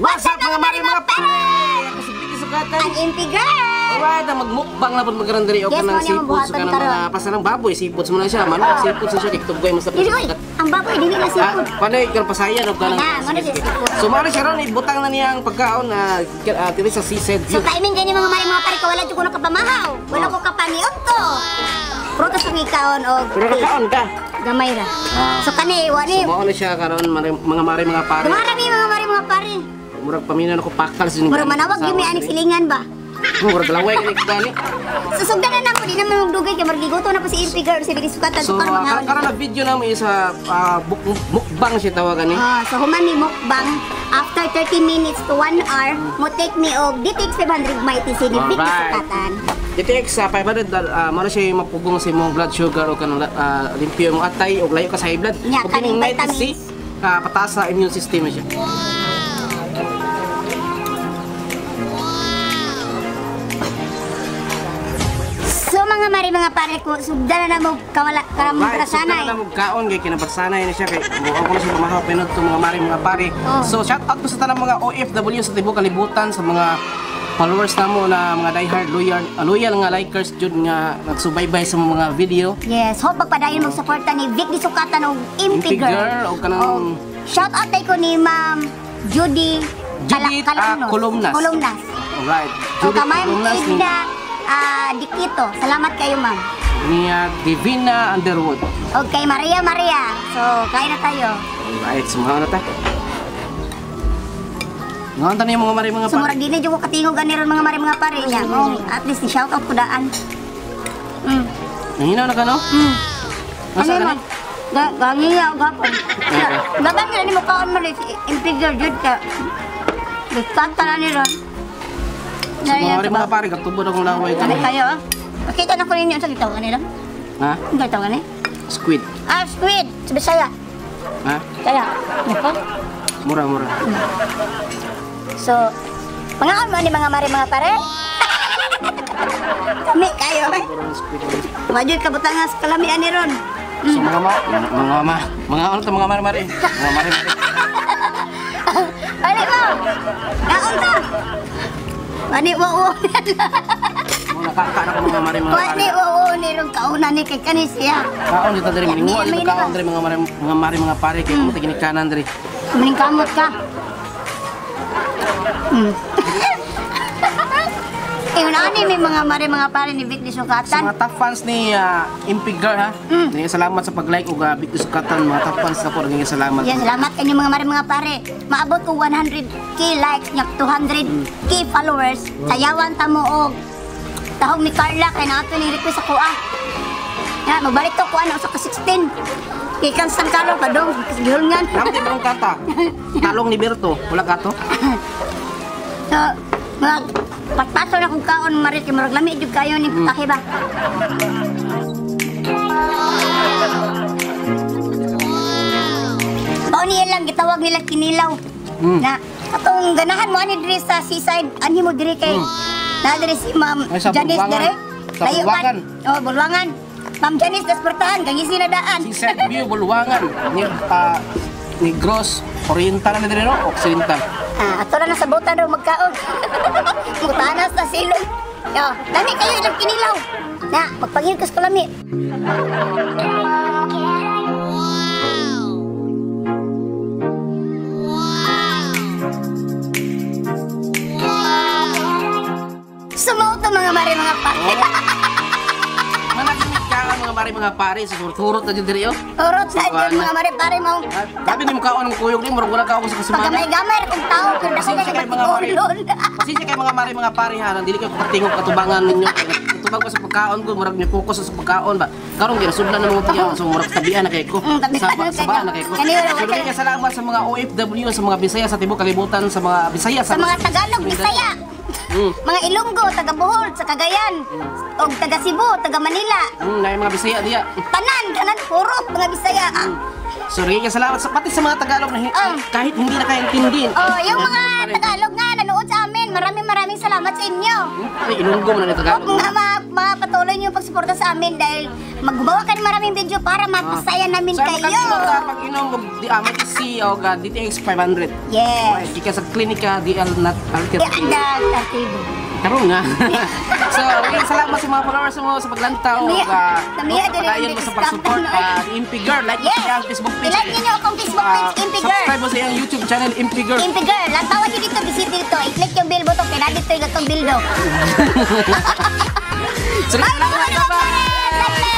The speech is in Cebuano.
What's up, mga mare, mga pare? Ako si Vicky Sukatan. Ang MP Girl! Alright, ang magmukbang na po magkaroon diri og Yes, kanang mo niya seafoods mabuhatan kanang karon. mga pasanang baboy, seafoods mo na siya, manok, seafoods na siya, kay tuggoy mo sa Dili oy, ang baboy dili na seafood. Ah, panoy kan pasayan og kanang. Ah, mo na siya seafood. So mao na siya ron, ibutang na niya ang pagkaon na diri sa seaside So view. timing ganyan, mga mare, mga pare, ko wala jud ko nakapamahaw. Wala ko kapaniudto. Prutas ang ikaon og Pero nakaon ka. Gamay ra. So kani wa ni. So mao na siya karon, mga mare, mga pare. Dumarami, mga mare, mga pare. Murag paminaw na ko pakal sa Murag manawag gyud mi aning silingan ba. Murag laway kani gani. Susugdan na namo, di naman magdugay kay marag giguto na po si MP Girl, si Vicky Sukatan. So So, karon mga karon na video na mo isa mukbang siya tawagan ni. Ah, so human mi mukbang after 30 minutes to 1 hour, mo take me og DTX 500 Mighty si Vicky Alright. Sukatan. DTX sa 500 mao na siya mapugong sa imong blood sugar o kanang limpyo imong atay o layo ka sa high blood. Nya, Ug kining kaning Mighty C, vitamins. pataas sa immune system na siya. So mga mare, mga pare ko, sugdan na namo kawala karam Right, so sanay. na mo kaon kay kinabarsanay na siya kay muo ko na siya pamahaw pinod to, mga mare, mga pare. Oh. So shout out ko sa tanang mga OFW sa tibuok kalibutan, sa mga followers namo na mga diehard loyal loyal nga likers jud nga nagsubaybay sa mga video. Yes, hope magpadayon magsuporta ni Vic Di Sukatan og MP MP Girl. Girl, og kanang- Og shout out tay ko ni Ma'am Judy Judith, Columnas. Columnas. Alright. So Judith ka Ma'am Columnas ni, Edna Dikito. Salamat kayo, ma'am. Ni Divina Underwood. Okay, Maria Maria. So, kain na tayo. Alright, sumuha na ta. Ngayon ta niyo, mga mare, mga So, pare. murag di na jud ko katingog ani ron, mga mare, mga pare niya. Mong at least ni shout out ko daan. Nanginaw na ka, no? Mm. Nasa ka man? ni? Gangi nga gapon. Gaban nila ni mo kaon man si MP Girl jud ka. Basta na ni ron. So, mga mare, mga pare, gatubod akong laway Kami ka. kayo ah. Pakita na ko ninyo sa gitaw kanila. Ha? Ang gitaw ni? Squid. Ah, squid. Sa Bisaya. Ha? Kaya. Nako. Mura, mura. So, pangaon mo ni mga mare, mga pare. Kami kayo. Mura ang squid. Wajud ka butang sa kalamian ni ron. So mga ano to, mga mare mare. Mga mare mare. Balik mo. Kaon ta. Wani wo wo. Mga nakaka na ko, mga mare, mga pare. Wani wo wo ni ron kauna ni kay kani siya. Kaon dito diri miningwa May- dito may kaon diri, mga mare, mga mare, mga pare, kay mo ginikanan diri. Maning kamot ka. Eh, una ni may mga mare, mga pare ni Vic di Sa Sukatan. mga top fans ni MP Girl ha. Mm. Salamat sa pag-like ug Vic Sukatan, mga top fans na po, naging salamat. Yan, salamat kanyo, mga mare, mga pare. Maabot ko 100K likes nya 200K followers. Sayawan ta mo og tahog ni Carla kay naato ni request sa kuha. Ya, magbalik to kuha na usa ka 16. Kay kan San Carlos pa dong gihulngan. Namti ba kanta? Talong ni Berto, wala ka to? So, mga patpaso na kong kaon mare kay murag lami jud kayo ni putahe ba. Mao ni ilang gitawag nila kinilaw. Na atong ganahan mo ani diri sa seaside, anhi mo diri kay na diri si Ma'am Ay, sa Janice Bulwangan. diri. Sa Layo man. Bulwangan. Oh, Bulwangan. Ma'am Janice Despertahan, kang na daan. Seaside View, Bulwangan. Ni Negros Oriental na diri no, Occidental. Ah, ato na nasa butan raw magkaon. Mutanas na silong. Yo, lami kayo ilang kinilaw. Na, magpangil kas kalami. Sumaw to, mga mare, mga pare. Managimit ka mga mare, mga pare sa surut na jud diri oh. Urot sa dyan, mga mare pare mo. Sabi ni mo kaon ng kuyog ni murag wala ka ako sa Pag kasimana. may gamay kung tao kung dako Pasensya kay kay mga mare. matikulon. Pasensya kay mga mare, mga pare ha, dili kayo katingog katubangan ninyo. Katubang ko sa pagkaon ko, murag ni focus sa pagkaon ba. Karon ginasudlan na mga tiyan, so murag tabian na kay ko. Tabian Sa na sa kayo. na kay ko. Kani wala So wala. Salamat sa mga OFW, sa mga Bisaya sa tibuok kalibutan, sa mga Bisaya Sa mga Tagalog, Bisaya. Mga Ilonggo, taga Bohol, sa Cagayan, og taga Cebu, taga Manila. Na mga Bisaya diya. Tanan, tanan puro mga Bisaya. Ah. So rin salamat sa pati sa mga Tagalog na kahit hindi na kayo intindihin. Oh, yung mga Tagalog nga nanood sa amin, maraming maraming salamat. Salamat sa inyo. Ay, Ilonggo man na Hope Tagalog. nga mapatuloy niyo yung pagsuporta sa amin dahil maggumawa ka ng maraming video para mapasaya namin So, kayo. kayo. Sa pag-inom og di Mighty C og DTX 500. Yes. Okay, gikan sa Klinika DL Nat Yeah, RTB. the RTB. Karon nga. So, okay, salamat sa mga followers mo sa paglantaw ug Tamiya din padayon yung mo sa pag-support Impi Girl. Like mo Yes. sa iyang Facebook page. I-like niyo akong Facebook page, Impi Girl. Subscribe mo sa iyang YouTube channel, Impi Girl. Impi Girl, lantawan niyo dito, visit dito. I-click yung bell button, kaya nandito yung gatong bildo. So, Bye, salamat. mga Bye-bye. pare!